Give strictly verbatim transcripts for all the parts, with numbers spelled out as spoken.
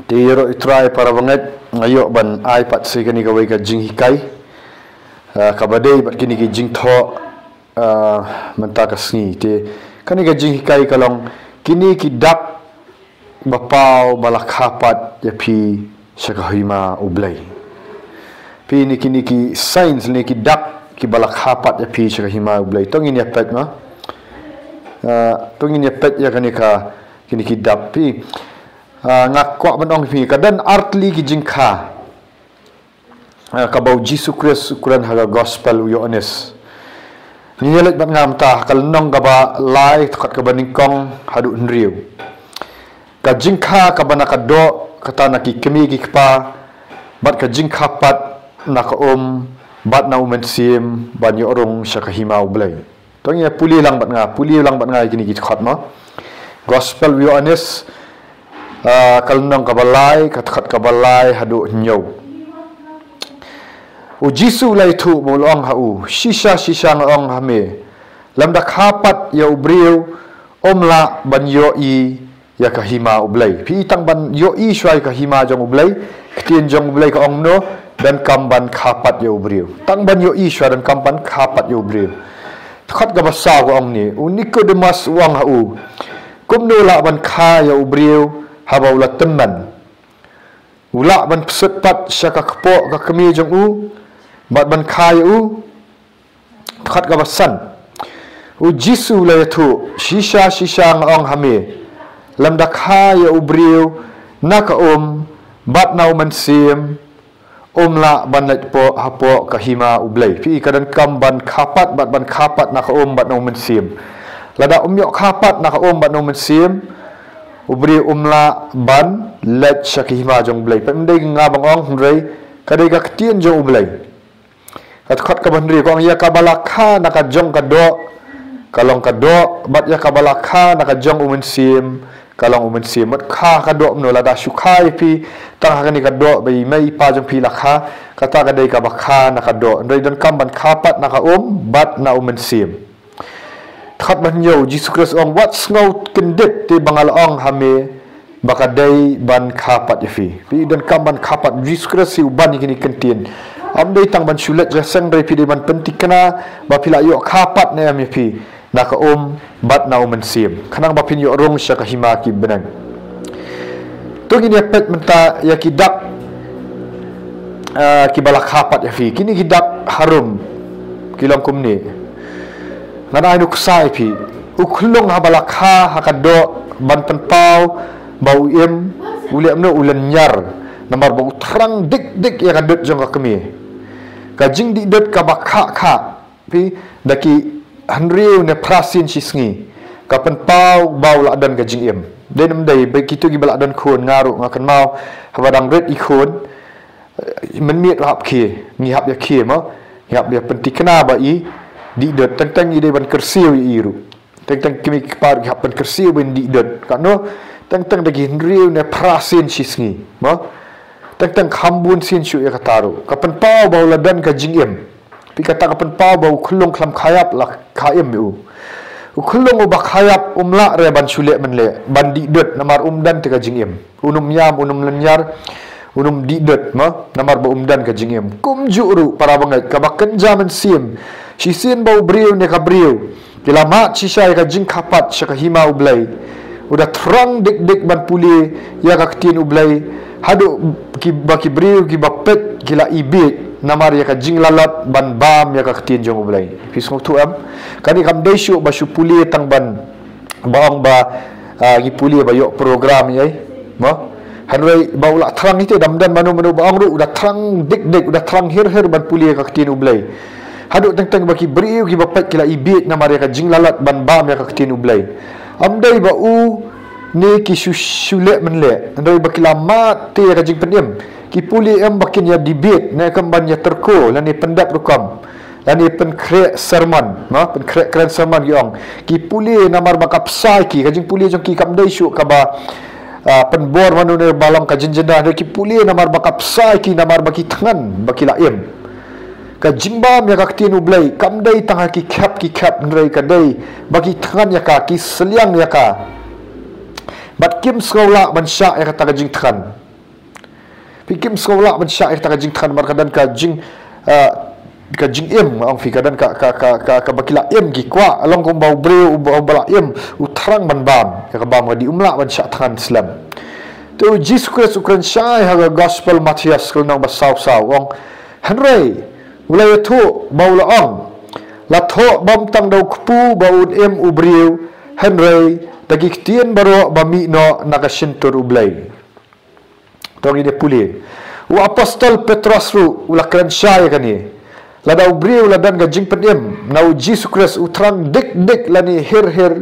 Te ïaroh ïa u Trai para bangeit, nga ïoh ban ai pat sa kane kawei ka jinghikai, ah, kaba dei bad kine ki jingthoh, ah, mynta ka sngi. Te kane ka jinghikai ka long, kine ki dak ba paw ba la kha pat ïa phi sha ka hima U Blei. Phi, ne kine ki signs, ne ki dak kiba la kha pat ïa phi sha ka hima U Blei. To ngin ïa peit ma. Ah, to ngin ïa peit ïa kane ka, kine ki dak phi. Ah, nga kwah ban ong phi, ka don artylli ki jingkha, ah, kaba U Jisu Khrist u kren ha ka Gospel u Ïoannis. Ngin ïa leit bad nga mynta ha ka lynnong kaba lai, dkhot kaba nyngkong haduh hynriew. Ka jingkha kaba na ka doh, kata na ki kmie ki kpa, bad ka jingkha pat na ka um bad na U Mynsiem ban ïoh rung sha ka hima U Blei. To ngin ïa pule lang bad nga, pule lang bad nga ïa kine ki dkhot ma. Gospel u Ïoannis, ah, ka lynnong kaba lai, ka dkhot kaba lai haduh hynñiew. U Jisu u la ïathuh bad u la ong ha u, shisha shisha nga ong ha me, lymda kha pat ïa u briew, um lah ban ïohi ïa ka hima U Blei. Phi, tang ban ïohi shuwa ïa ka hima jong U Blei, ktien jong U Blei ka ong kumno, donkam ban kha pat ïa u briew. Tang ban ïohi shuwa donkam ban kha pat ïa u briew. Dkhot kaba saw ka ong ne, u Nikodemus u ong ha u, kumno lah ban kha ïa u briew haba u la tymmen? U lah ban psiah pat sha ka kpoh ka kmie jong u bad ban kha ïa u? Dkhot kaba san. U Jisu u la ïathuh, shisha shisha nga ong ha me, lymda kha ïa u briew na ka um bad na U Mynsiem, um lah ban leit hapoh ka hima U Blei. Phi, ka donkam ban kha pat bad ban kha pat na ka um bad na U Mynsiem. Lada um ïoh kha pat na ka um bad na U Mynsiem, u briew um lah ban leit sha ka hima jong U Blei. Phi, ym dei nga ba nga ong hynrei ka dei ka ktien jong U Blei. Ka dkhot kaba hynriew ka ong, ïa kaba la kha na ka jong ka doh, ka long ka doh, bad ïa kaba la kha na ka jong U Mynsiem, ka long U Mynsiem. Bad kha ka doh kumno? Lada shu kha ïa phi tang ha kane ka doh ba i mei i pa jong phi la kha, kata ka dei kaba kha na ka doh. Hynrei donkam ban kha pat na ka um bad na U Mynsiem. Dkhot ba hynñiew, Jisu Khrist u ong, wat sngew kyndit te ba nga la ong ha me ba ka dei ban kha pat ïa phi. Phi, donkam ban kha pat. Jisu Khrist hi u ban ïa kine ki kyntien. Ym dei tang ban shu leit sha seng, hynrei phi dei ban pynthikna ba phi la ïoh kha pat ne em ïa phi na ka um bad na U Mynsiem, khnang ba phin ïoh rung sha ka hima ki bneng. To ngin ïa peit mynta ïa ki dak, ah, kiba la kha pat ïa phi. Kine ki dak harum ki long kumne. Ngan ai nuksa ïa phi. U khyllung haba la kha ha ka doh ban pynpaw ba u im, u leh kumno? U lynñiar. Namar ba u thrang dik dik ïa ka dud jong ka kmie. Ka jingdih dud kaba kha kha, phi, da ki hynriew ne phra sien shi sngi, ka pynpaw ba u la don ka jingim. Dei ne ym dei? Ba kito kiba la don khun, nga ruh nga kynmaw haba dang rit i khun, eh, mynmiet hap khie, ngi hap ïa khie mo, ngi hap ïa pynthikna ba i dih dud. Teng teng i dei ban kyrsiew ïa i ruh. Teng teng kmie ki kpa ruh ki hap ban kyrsiew ban dih dud. Katno? Teng teng da ki hynriew ne phra sien shi sngi mo. Teng teng kham bun sien shuh ïa kata ruh, ka pynpaw ba u la don ka jingim. Phi, kata ka pynpaw ba u khyllung khlem kha ïap la kha im ïa u. U khyllung uba kha ïap um lah re ban shu leh mynleh, ban dih dud, namar um don te ka jingim. Un ym ïam, un ym lynñiar, un ym dih dud mo, namar ba um don ka jingim. Kumjuh ruh para bangeit, kaba kynja mynsiem, shisien ba u briew ne ka briew ki la mad shisha ïa ka jingkha pat sha ka hima U Blei, u da thrang dik dik ban pule ïa ka ktien U Blei, haduh ki, ba ki briew kiba peit ki la ibiej namar ïa ka jinglalot ban bam ïa ka ktien jong U Blei. Phi sngewthuh em? Kane kam dei shuh ba shu pule tang ban, ba ong ba, ah, ngi pule ba ïoh program ïa i mo. Hynrei ba u la thrang hi te, da ym don mano mano ba ong ruh, u da thrang dik dik, u da thrang hir hir ban pule ka ktien U Blei. Haduh teng teng ba ki briew kiba peit ki la ibiej namar ïa ka jinglalot ban bam ïa ka ktien U Blei. Ym dei ba u ne ki shu, shu leh mynleh, hynrei ba ki la mad te ïa ka jingpynim. Ki pule em ba kin ïa debate, ne kam ban ïa tyrko lane pyndep rukom, lane pynkhreh sermon mo, pynkhreh kren sermon ki ong. Ki pule namar ba ka bsa ïa ki, ka jingpule jong ki kam dei shuh kaba, ah, pynbor mano ne ba long ka jingjynjar, hynrei ki pule namar ba ka bsa ïa ki, namar ba ki thngan ba ki la im. Ka jingbam ïa ka ktien U Blei kam dei tang ha ki khep ki khep, hynrei ka dei ba ki thngan ïa ka, ki sliang ïa ka. Bad kim sngew lah ban shah ïa kata ka jingthngan. Phi kim sngew lah ban shah ïa kata ka jingthrang namar ka don ka jing, ah, ka jingim, ong phi, ka don ka, ka, ka, ka, kaba ki la im ki kwah, long kumba u briew uba, uba la im u thrang ban bam ïa ka bam ka dih, um lah ban shah thngan slem. Te u Jisu Khrist u kren shai ha ka Gospel Mathaios ka lynnong ba saw saw, ong, hynrei u la ïathuh ba u la ong, la thoh bym tang da u kpu ba un im u briew, hynrei da ki ktien baroh ba mih noh na ka shyntur u Blei. To ngin ïa pule. U apostol Petros ruh u la kren shai ïa kane. Lada u briew u la don ka jingpynim na u Jisu Khrist, u thrang dik dik lane hir hir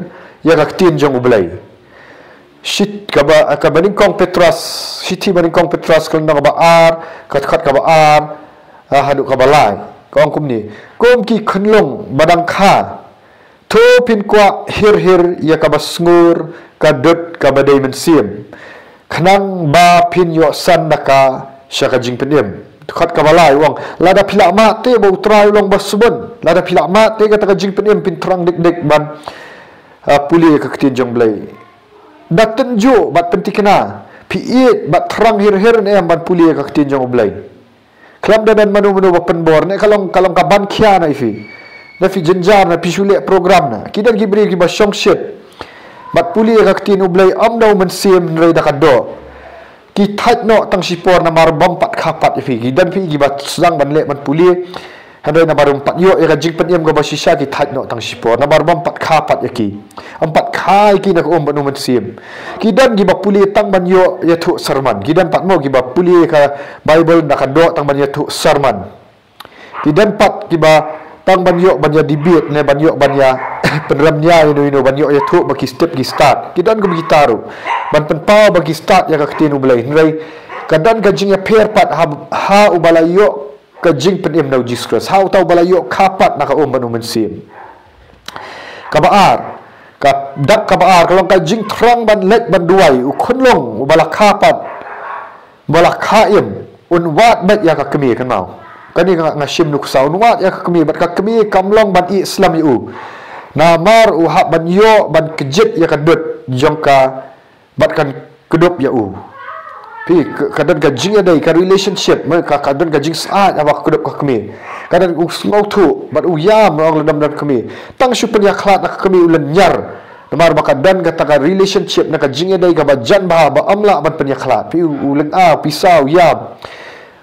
ïa ka ktien jong u Blei. Shit, kaba, kaba nyngkong Petros, shithi ba nyngkong Petros ka lynnong kaba ar, ka dkhot kaba ar, ah, haduh kaba lai. Ka ong kumne, kum ki khunlung ba dang kha, to phin kwah hir hir ïa kaba sngur, ka dud kaba dei mynsiem, khnang ba phin ïoh san na ka sha ka jingpynim. Dkhot kaba lai u ong, lada phi la mad te ba u Trai u long ba sbun, lada phi la mad te kata ka jingpynim, phin thrang dik dik ban, ah, pule ïa ka ktien jong u Blei. Da tynjuh bad pynthikna, phi ïeit bad thrang hir hir ne em ban pule ïa ka ktien jong u Blei? Khlem da don mano mano ba pynbor, ne ka long, ka long ka ban khia na ïa phi. Na phi jynjar na phi shu leh program na. Ki don ki briew kiba shongshit bad pule ïa ka ktien u Blei ym da u mynsiem hynrei da ka doh. Ki thait noh tang shipor namar bym pat kha pat ïa phi. Ki don phi kiba sdang ban leh ban pule, hynrei namar ym pat ïoh ïa ka jingpynim kaba shisha ki thait noh tang shipor namar bym pat kha pat ïa ki. Ym pat kha ïa ki na ka um bad u mynsiem. Ki don kiba pule tang ban ïoh ïathuh sermon. Ki don pat mo kiba pule ka Bible na ka doh tang ban ïathuh sermon. Ki don pat kiba tang ban ïoh ban ïa debate ne ban ïoh ban ïa pynrem nia ïa no ïa no, ban ïoh ïathuh ba ki step ki stad. Ki don kiba kita ruh ban pynpaw ba ki stad ïa ka ktien u Blei. Hynrei ka don ka jingïapher pat ha, ha uba la ïoh ka jingpynim na u Jisu Khrist, ha uta uba la ïoh kha pat na ka um bad u mynsiem. Kaba ar, ka dak kaba ar ka long ka jingthrang ban leit ban duwai. U khunlung uba la kha pat, uba la kha im, un wad beit ïa ka kmie, kynmaw. Kane nga, nga shim nuksa, un wad ïa ka kmie bad ka kmie kam long ban ïeh slem ïa u. Namar u hap ban ïoh ban kjit ïa ka dud jong ka bad kan kdup ïa u. Phi, ka, ka don ka jingïadei, ka relationship, ma ka, ka don ka jingsyaid haba ka kdup ka kmie. Ka don u sngewthuh bad u ïam, ong lada ym don kmie. Tang shu pynïakhlad na ka kmie u lynñiar. Namar ba ka don kata ka relationship na ka jingïadei kaba jan bha ba ym lah ban pynïakhlad. Phi, u, u lynga, u pisa, u ïam.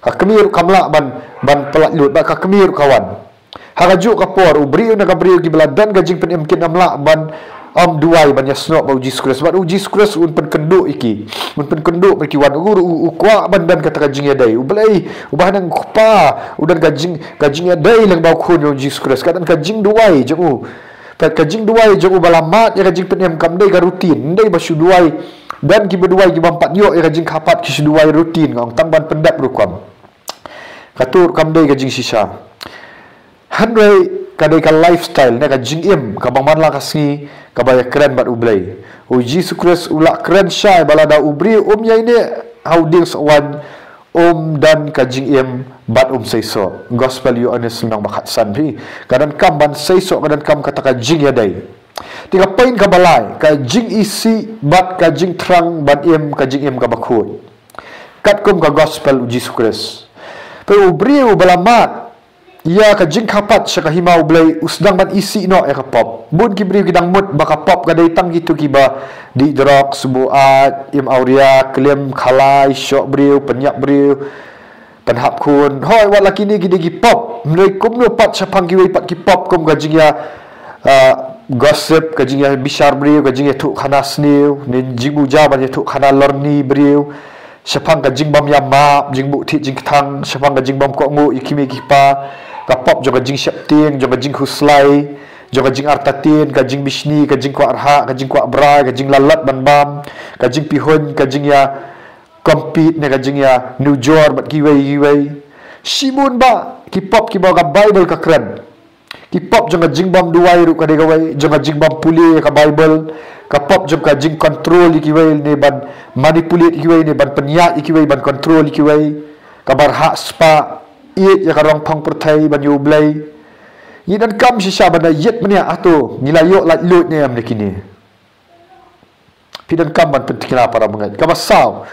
Ka kmie ruh kam lah ban, ban pyllait lut bad ka kmie ruh ka wan. Ha kajuh ka por, u briew na ka briew kiba la don ka jingpynim kin ym lah ban, ym duwai ban ïasnoh bad u Jisu Khrist. Bad u Jisu Khrist un pynkynduh ïa ki. Un pynkynduh bad ki wan. U, u, u kwah ban don kata ka jingïadei. U Blei, u ba ha nongbah, u don ka jing, ka jingïadei lyngba u khun jong u Jisu Khrist. Ka don ka jingduwai jong u. Ka, ka jingduwai jong u ba la mad ïa ka jingpynim kam dei ka routine. Ym dei ba shu duwai. Don kiba duwai kiba ym pat ïoh ïa ka jingkha pat ki shu duwai routine, nga ong, tang ban pyndep rukom. Kato ruh kam dei ka jingshisha. Hynrei ka dei ka lifestyle ne ka jingim kaba man la ka sngi kaba ïakren bad u Blei. U Jisu Khrist u la kren shai ba lada u briew um ïaineh ha u dieng sohwaiñ, um don ka jingim bad um seisoh. Gospel Ïoannis lynnong ba khatsan. Phi, ka donkam ban seisoh, ka donkam kata ka jingïadei. Te ka point kaba lai, ka jingisih bad ka jingthrang ban im ka jingim kaba khuid. Katkum ka gospel u Jisu Khrist. Phi, u briew ba la mad ïa ka jingkha pat sha ka hima u Blei, u sdang ban isih noh ïa ka pop. Bun ki briew ki dang mut ba ka pop ka dei tang kito kiba dih drok, sbu aiñ, im awria, klim, khalai, shoh briew, pynïap briew, pynhap khun. Hooid, wat la kine ki dei ki pop. Hynrei kumno pat shaphang kiwei pat ki pop kum ka jingïa, ah, gossip, ka jingïabishar briew, ka jingïathuhkhana sniew, ne jingbuh ja ban ïathuhkhana lorni briew. Shaphang ka jingbym ïamap, jingbuh thied jingkthang, shaphang ka jingbym kohnguh ïa ki kmie ki kpa, ka pop jong ka jingsheptieng, jong ka jingkhuslai, jong ka jingartatien, ka jingbishni, ka jingkwah rhah, ka jingkwah brai, ka jinglalot ban bam, ka jingpihuiñ, ka jingïa compete ne ka jingïanujor bad kiwei kiwei. Shibun bah ki pop kiba ka Bible ka kren. Ki pop jong ka jingbym duwai ruh ka dei kawei, jong ka jingbym pule ka Bible, ka pop jong ka jingcontrol ïa kiwei ne ban manipulate ïa kiwei ne ban pynïaid ïa kiwei, ban control ïa kiwei, kaba rhah spah, ïeit ïa ka rong phong pyrthei ban ïa u Blei. Ngi donkam shisha ban da ïit bniah, hato ngi la ïoh laitluid ne em na kine? Phi donkam ban pynthikna para bangeit. Kaba saw,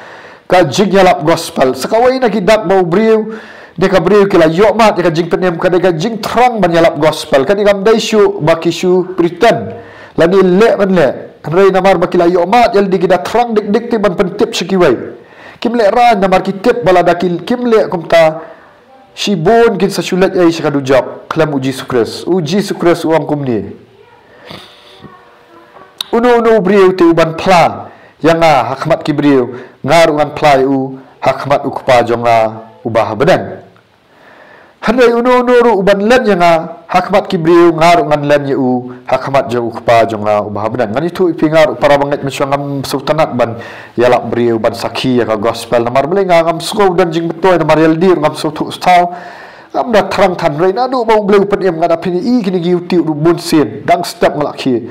Ka jingïalap gospel. Sa kawei na ki dak ba u briew, ne ka briew ki la ïohmad ïa ka jingpynim, ka dei ka jingthrang ban ïalap gospel. Kane kam dei shuh ba ki shu pretend lane leh ban leh. Hynrei namar ba ki la ïohmad ïa lade, ki da thrang dik dik te ban pyntip sha kiwei. Kim lehraiñ namar ki tip ba lada ki, kim leh kumta, shibun kin sa shu leit ei sha ka dujok khlem U Jisu Khrist. U Jisu Khrist u ong kumne: Uno uno u briew te u ban phla ïa nga ha khmat ki briew, nga ruh ngan phla ïa u ha khmat U Kpa jong nga uba ha bneng. Hynrei uno uno ruh u ban len ïa nga ha khmat ki briew, nga ruh ngan len ïa u ha khmat jong U Kpa jong nga uba ha bneng. Ngan ïathuh ïa phi, nga ruh para bangeit mynshuwa ngam sngewtynnat ban ïalap briew, ban sakhi ïa ka gospel. Namar balei? Nga ngam sngew don jingmyntoi, namar ïa lade ruh ngam sngewthuh shuh. Ngam da thrang than, hynrei naduh ba U Blei u pynim, nga da pynïohi kine ki YouTube ruh bun sien, dang step nga la khie.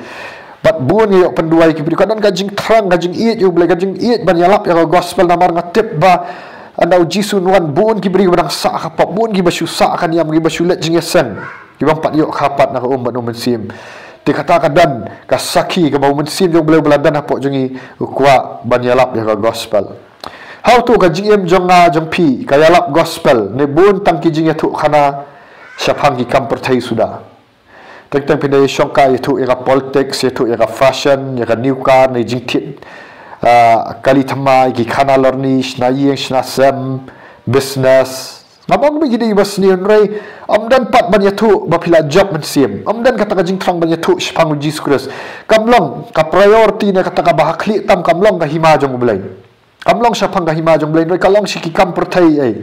Bad bun nga ïoh pynduwai ki briew. Ka don ka jingthrang, ka jingïeit ïa U Blei, ka jingïeit ban ïalap ïa ka gospel, namar nga tip ba ynda U Jisu un wan, bun ki briew ba dang sah ka pop, bun kiba shu sah ka niam, kiba shu leit jingïaseng, ki bym pat ïoh ka pat na ka um bad U Mynsiem. Te kata ka don ka sakhi kaba U Mynsiem jong U Blei ba la don hapoh jong ngi, u kwah ban ïalap ïa ka gospel. Hato ka jingim jong nga jong phi ka ïalap gospel ne bun tang ki jingïathuhkhana shaphang ki kam pyrthei suda? Teng teng phi da ïashongkai, ïathuh ïa ka politics, ïathuh ïa ka fashion, ïa ka new car ne jingthied, ah, kali thymmai, ki khana lorni, shna ïing shna sem, business. Ngam ong ba ki dei ba sniew, hynrei ym don pat ban ïathuh ba phi la jop mynsiem. Ym don kata ka jingthrang ban ïathuh shaphang U Jisu Khrist. Kam long ka priority ne kata kaba ha khlieh tam, kam long ka hima jong U Blei. Kam long shaphang ka hima jong U Blei, hynrei ka long sha ki kam pyrthei ei.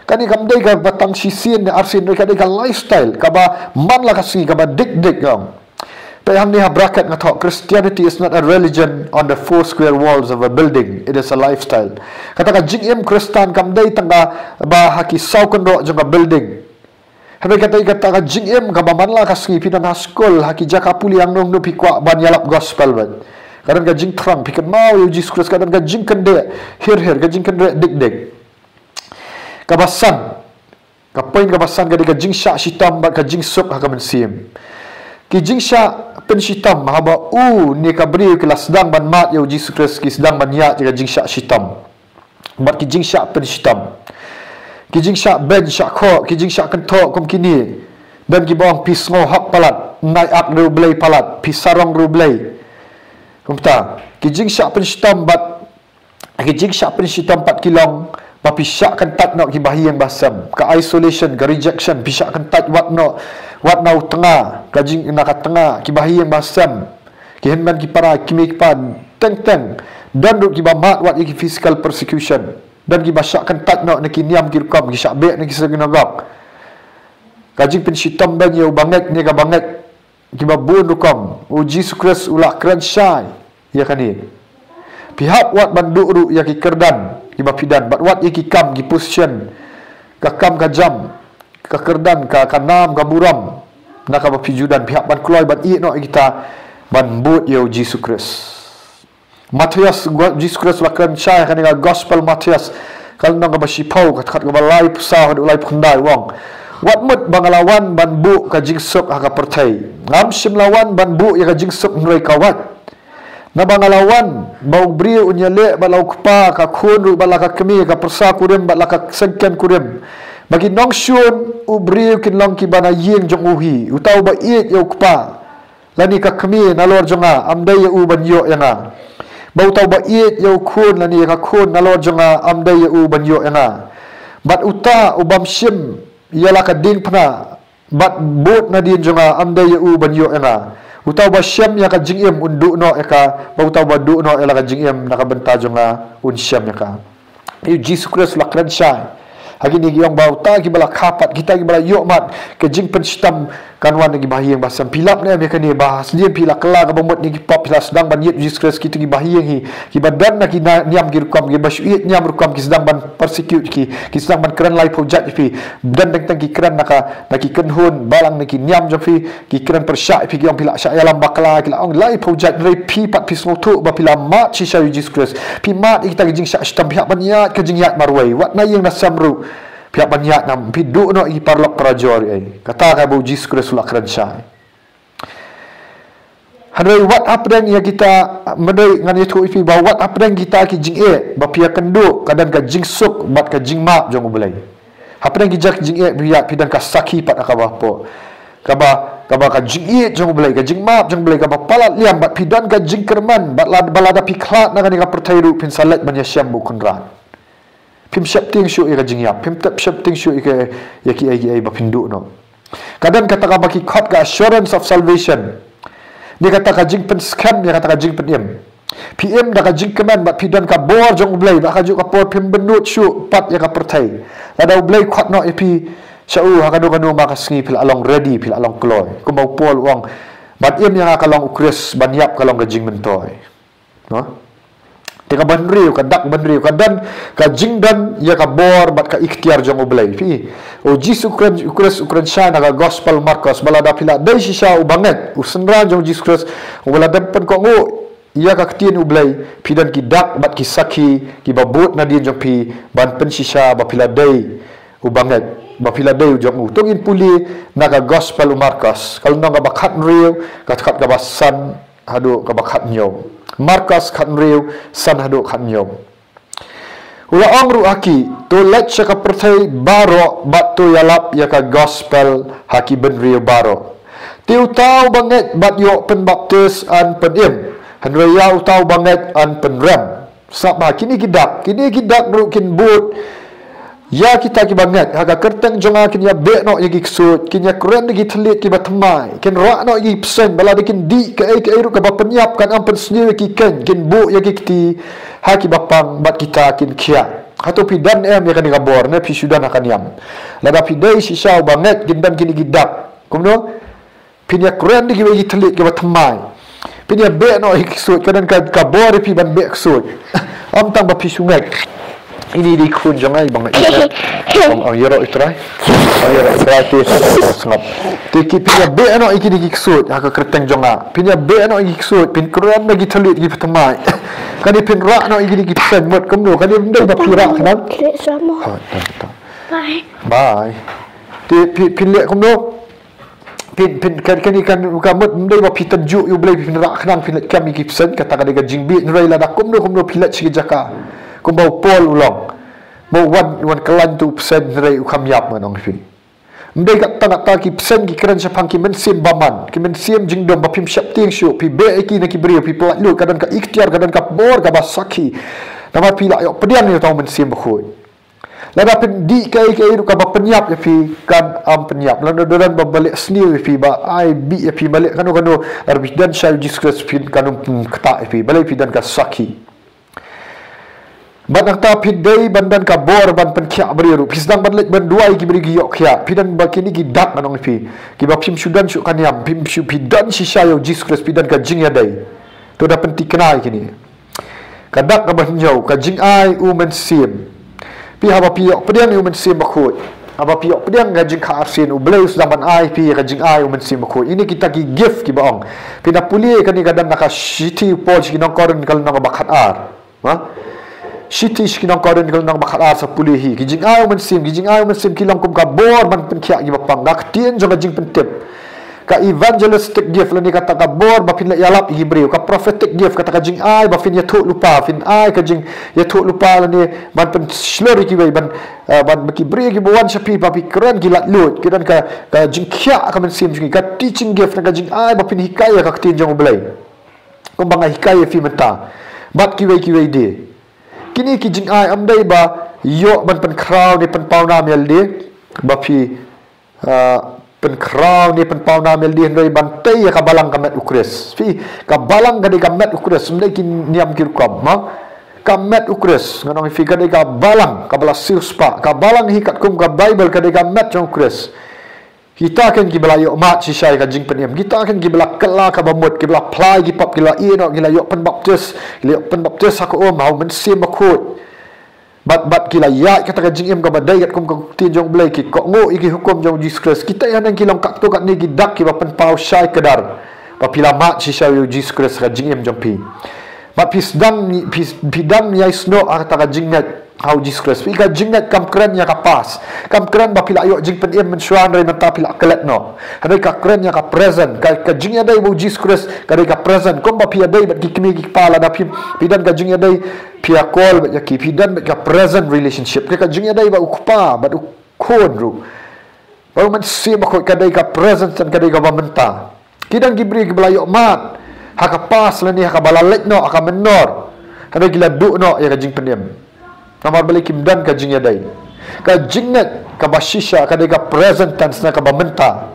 Kane kam dei kaba tang shisien ne arsien, hynrei ka dei ka lifestyle kaba man la ka sngi, kaba dik dik, ong. Peit hangne ha bracket nga thoh: Christianity is not a religion on the four square walls of a building, it is a lifestyle. Kata ka jingim Khristan kam dei tang kaba ha ki saw kynroh jong ka building. Hynrei ka dei kata ka jingim kaba man la ka sngi, phi don ha skul, ha ki jaka pule, hangno hangno phi kwah ban ïalap gospel bad ka don ka jingthrang, phi kynmaw ïa U Jisu Khrist, ka don ka jingkyndit hir hir, ka jingkyndit dik dik. Kaba san, ka point kaba san ka dei ka jingshah shitom bad ka jingsuk ha ka mynsiem. Ki jingshah pynshitom, haba u ne ka briew ki la sdang ban mad ïa U Jisu Khrist, ki sdang ban ïaid ïa ka jingshah shitom bad ki jingshah pynshitom. Ki jingshah beiñ shah khoh, ki jingshah kynthoh kum kine. Don kiba ong phi sngew hok palat, nai ak riewblei palat, phi sarong riewblei. Kumta ki jingshah pynshitom bad ki jingshah pynshitom pat ki long ba phi shah kyntait noh ki bahaïing bahasem, ka isolation, ka rejection, phi shah kyntait wat noh, wat na u tnga, ka jing na ka tnga, ki bahaïing bahasem, ki hynmen ki para, ki kmie ki kpa, teng teng. Don ruh kiba mad wat ïa ki physical persecution. Don kiba shah kyntait noh na ki niam ki rukom, ki shah beh na ki synagogue. Ka jingpynshitom beiñ ïa u bangeit ne ka bangeit, kiba bun rukom. U Jisu Khrist u la kren shai ïa kane. Phi hap wat ban duh ruh ïa ki kyrdan kiba phi don, bad wat ïa ki kam, ki position, ka kam ka jam, ka kyrdan, ka, ka nam ka burom na kaba phi ju don. Phi hap ban kloi ban ïeh noh ïa kita ban bud ïa U Jisu Khrist. Mathaios, Jisu Khrist la kren shai ha kane ka gospel Mathaios, ka lynnong kaba shiphew, ka dkhot kaba laiphew saw haduh laiphew khyndai, u ong: Wat mut ba nga la wan ban buh ka jingsuk ha ka pyrthei. Ngam shym la wan ban buh ïa ka jingsuk, hynrei ka wait. Naba nga la wan ba u briew un ïaleh bad la u kpa, ka khun ruh bad la ka kmie, ka pyrsa kurim bad la ka syngken kurim, ba ki nongshun u briew kin long kiba na ïing jong u hi. Uta uba ïeit ïa u kpa lane ka kmie nalor jong nga, ym dei ïa u ban ïoh ïa nga. Bad uta uba ïeit ïa u khun lane ïa ka khun nalor jong nga, ym dei ïa u ban ïoh ïa nga. Bad uta u bym shim ïa la ka diengphna bad bud nadien jong nga, ym dei ïa u ban ïoh ïa nga. Uta uba shem ïa ka jingim un duh noh ïa ka, bad uta uba duh noh ïa la ka jingim na ka bynta jong nga un shem ïa ka. Ïa u Jisu Khrist u la kren shai ha kine ki ong ba uta kiba la kha pat, kita kiba la ïohmad ka jingpynshitom, kan wan na ki bahaïing bahasem. Phi lap ne em ïa kane ba ha sdien phi la kylla kaba mut na ki pop, phi la sdang ban ïeit U Jisu Khrist, kita ki bahaïing hi, kiba don na ki na, niam ki rukom, kiba shu ïeit niam rukom, ki sdang ban persecute ki, ki sdang ban kren laiphew jait ïa phi. Don teng teng ki kren na ka, na ki kynhun balang, na ki niam jong phi, ki kren pyrshah ïa phi, ki ong phi la shah ïalam bakla, ki la ong laiphew jait, hynrei phi pat phi sngewthuh ba phi la mad shisha ïa U Jisu Khrist. Phi mad ïa kita ki jingshah shitom, phi hap ban ïaid ka jingïaid marwei. Wat na ïing na sem ruh phi hap ban ïaid, nam phi duh noh ïa ki paralok parajor ei. Kata kaba u Jisu Khrist u la kren shai. Hynrei wat hapdeng ïa kita, mynta ngan ïathuh ïa phi ba wat hapdeng kita ki jingeh ba phi ïakynduh, ka don ka jingsuk bad ka jingmap jong U Blei. Hapdeng ki jaka jingeh ba phi don ka sakhi pat ha kaba hapoh. Kaba, kaba ka jingeh jong U Blei, ka jingmap jong U Blei, kaba palat liam, bad phi don ka jingkyrmen, bad la, ba lada phi khlad na kane ka pyrthei ruh phin sa leit ban ïashem bad U Kynrad. Phim sheptieng shuh ïa ka jingïap, phim tep sheptieng shuh ïa ka, ïa kiei kiei ba phin duh noh. Ka don kata kaba ki khot ka assurance of salvation. Ni kata ka jingpynskhem ïa kata ka jingpynim. Phi im da ka jingkmen bad phi don ka bor jong U Blei, ba ha kajuh ka por phim bynnud shuh pat ïa ka pyrthei. Lada U Blei khot noh ïa phi sha u ha kano kano ma ka sngi phi la long ready, phi la long kloi. Kumba u Paul u ong, ban im ïa nga ka long U Khrist, ban ïap ka long ka jingmyntoi. No? Te kaba hynriew, ka dak kaba hynriew, ka don ka jingdon ïa ka bor bad ka iktiar jong U Blei. Phi, U Jisu Khrist, U Khrist, U Khrist u kren shai na ka Gospel Markos, ba lada phi la dei shisha u bangeit, u synran jong U Jisu Khrist, u ba la dep pynkohnguh ïa ka ktien U Blei, phi don ki dak bad ki sakhi kiba bud nadien jong phi ban pynshisha ba phi la dei u bangeit, ba phi la dei u jong u. To ngin pule na ka Gospel u Markos, ka lynnong kaba khathynriew, ka dkhot kaba san haduh kaba khathynñiew. Markos khathynriew, san haduh khathynñiew. U la ong ruh ha ki, to leit sha ka pyrthei baroh bad to ïalap ïa ka Gospel ha ki bynriew baroh. Te uta u bangeit bad ïoh pynbaptis yn pynim, hynrei ïa uta u bangeit yn pynrem. Sngap bha, kine ki dak, kine ki dak ruh kin bud ïa kita ki bangeit. Ha ka kyrteng jong nga kin ïabeh noh ïa ki ksuid, kin ïakren da ki thylliej kiba thymmai, kin rah noh ïa ki bseiñ, ba lada kin dih kaei kaei ruh kaba pynïap kan ym pynsniew ïa ki keiñ, kin buh ïa ki kti ha kiba pang bad kita kin khiah. Hato phi don em ïa kane ka bor, ne phi shu don ha ka niam? Lada phi dei shisha u bangeit, kin don kine ki dak. Kumno? Phin ïakren da kiwei ki thylliej kiba thymmai. Phin ïabeh noh ïa ki ksuid, ka don ka, ka bor ïa phi ban beh ksuid. Ym tang ba phi shu ngeit. Ini dei khun jong nga, i bangeit. Ong, ong ïaroh i Trai. Ong ïaroh i Trai te sngap. Te ki phin ïabeh noh ïa kine ki ksuid ha ka kyrteng jong nga. Phin ïabeh noh ïa ki ksuid, phin kren da ki thylliej kiba thymmai. Kane phin rah noh ïa kine ki bseiñ mut kumno, kane ym dei ba phi rah khnang. Ha, ta, ta. Bye. Bye. Te phi, phin leh kumno. Phin, phin, kan, kan, kan, ka mut ym dei ba phi tynjuh ïa U Blei, phin rah khnang, phin leit kem ïa ki bseiñ, kata ka dei ka jingbieit. Hynrei lada kumno kumno phi leit sha ki jaka, kumba u Paul u long, mo wan, wan kyllaiñ tu bseiñ, hynrei u kham ïap, ngan ong ïa phi. Ym dei kata, kata ki bseiñ ki kren shaphang ki mynsiem bymman, ki mynsiem jingdum ba phim sheptieng shuh, phi beh ïa ki na ki briew, phi pyllait lut, ka don ka iktiar, ka don ka bor kaba sakhi. Namar phi la ïoh pdiang ïa uta u Mynsiem Bakhuid. Lada phin dih kaei kaei ruh kaba pynïap ïa phi, kan ym pynïap. Lada don ba, ba leh sniew ïa phi, ba ai bih ïa phi, ba leh kano kano, lada phi don sha U Jisu Khrist, phin, kan ym ktah ïa phi, balei? Phi don ka sakhi. Bad nangta phi dei ban don ka bor ban pynkhiah briew ruh. Phi sdang ban leit ban duwai ïa ki briew ki ïoh khiah. Phi don ba kine ki dak, ngan ong ïa phi, kiba phim shu don shuh ka niam, phim shu, phi don shisha ïa U Jisu Khrist, phi don ka jingïadei. To da pynthikna ïa kine. Ka dak kaba hynñiew, ka jingai U Mynsiem. Phi, haba phi ïoh pdiang ïa U Mynsiem Bakhuid, haba phi ïoh pdiang ka jingkha arsien, U Blei u sdang ban ai ïa phi ka jingai U Mynsiem Bakhuid. Ine kita ki gift kiba ong. Phin da pule kane ka don na ka shithi u Paul sha ki nong Korinth, ka lynnong kaba khatar. Ha? Shithi sha ki nong Korinth, ka lynnong kaba khatar, sa pule hi. Ki jingai U Mynsiem, ki jingai U Mynsiem ki long kum ka bor ban pynkhiah ïa kiba pang, ka ktien jong ka jingpyntip. Ka evangelistic gift, lane kata ka bor ba phin leit ïalap ïa ki briew. Ka prophetic gift, kata ka jingai ba phin ïathuh lypa, phin ai ka jingïathuh lypa lane ban pynshlur ïa kiwei, ban, eh, ban, ba ki briew kiba wan sha phi, ba phi kren ki laitluid, ki don ka, ka jingkhiah ka mynsiem jong ki. Ka teaching gift, ka jingai ba phin hikai ïa ka ktien jong U Blei, kumba nga hikai ïa phi mynta. Bad kiwei kiwei de. Kine ki jingai ym dei ba ïoh ban pynkhraw ne pynpawnam ïalade, ba phi, ah, pynkhraw ne pynpawnam ïalade, hynrei ban tei ïa ka balang ka met U Khrist. Phi, ka balang ka dei ka met U Khrist, ym dei ki niam ki rukom, ha? Ka met U Khrist, ngan ong ïa phi, ka dei ka balang kaba la siewspah. Ka balang hi katkum ka Baibl ka dei ka met jong U Khrist. Kita keiñ kiba la ïoh mad shisha ïa ka jingpynim. Kita keiñ kiba la kylla kaba mut, kiba la phla ïa ki pop, ki la ïeh noh, ki la ïoh pynbaptis, ki la ïoh pynbaptis ha ka um, ha U Mynsiem Bakhuid. Bad, bad ki la ïaid kata ka jingim kaba dei katkum ka ktien jong U Blei, ki kohnguh ïa ki hukum jong U Jisu Khrist. Kita haneng ki long katto katne ki dak kiba pynpaw shai kdar ba phi la mad shisha ïa U Jisu Khrist ha ka jingim jong phi. Bad phi sdang, phi, phi dang ïai snoh ha kata ka jingngeit. ha u Jisu Khrist. Phi, ka jingngeit kam kren ïa ka past. Kam kren ba phi la ïoh jingpynim mynshuwa hynrei mynta phi la klet noh. Hynrei ka kren ïa ka present. Ka, ka jingïadei bad u Jisu Khrist ka dei ka present. Kumba phi ïadei bad ki kmie ki kpa, lada phi, phi don ka jingïadei, phi ïa call bad ïa ki, phi don bad ka present relationship. Ka, ka jingïadei bad u Kpa bad u Khun ruh, bad u Mynsiem Bakhuid, ka dei ka present, ka dei kaba mynta. Ki don ki briew kiba la ïoh mad ha ka past lane ha kaba la leit noh, ha ka mynnor. Hynrei ki la duh noh ïa ka jingpynim namar balei? Kim don ka jingïadei. Ka jingngeit kaba shisha ka dei ka present tense, na kaba mynta,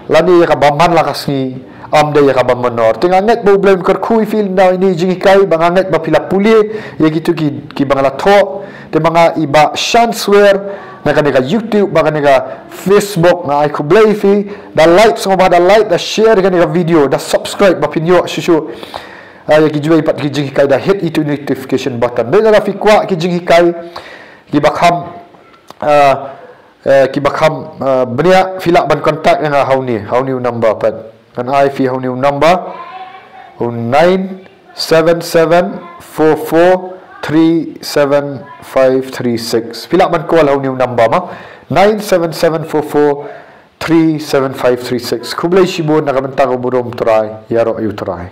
lane ïa kaba man la ka sngi, ym dei ïa kaba mynnor. Te nga ngeit ba U Blei un kyrkhu ïa phi ynda ïa kine ki jinghikai, ba nga ngeit ba phi la pule ïa kito ki, kiba nga la thoh. Te ma nga i Bah Shanswer, na kane ka YouTube bad kane ka Facebook, nga ai khublei ïa phi. Da like, sngewbha da like, da share kane ka video, da subscribe ba phin ïoh shuh shuh, ah, ïa ki jinghikai pat, ki jinghikai, da hit ïa u notification button. Dei lada phi kwah ki jinghikai kiba kham, ah, eh, kiba kham, ah, bniah, phi lah ban contact ïa nga ha une, ha une u number pat. Ngan ai ïa phi ha une u number, u nine seven seven four four three seven five three six. Phi lah ban call ha une u number, ma, nine seven seven four four three seven five three six. Khublei shibun na ka bynta ka burom Trai, ïaroh ïa u Trai.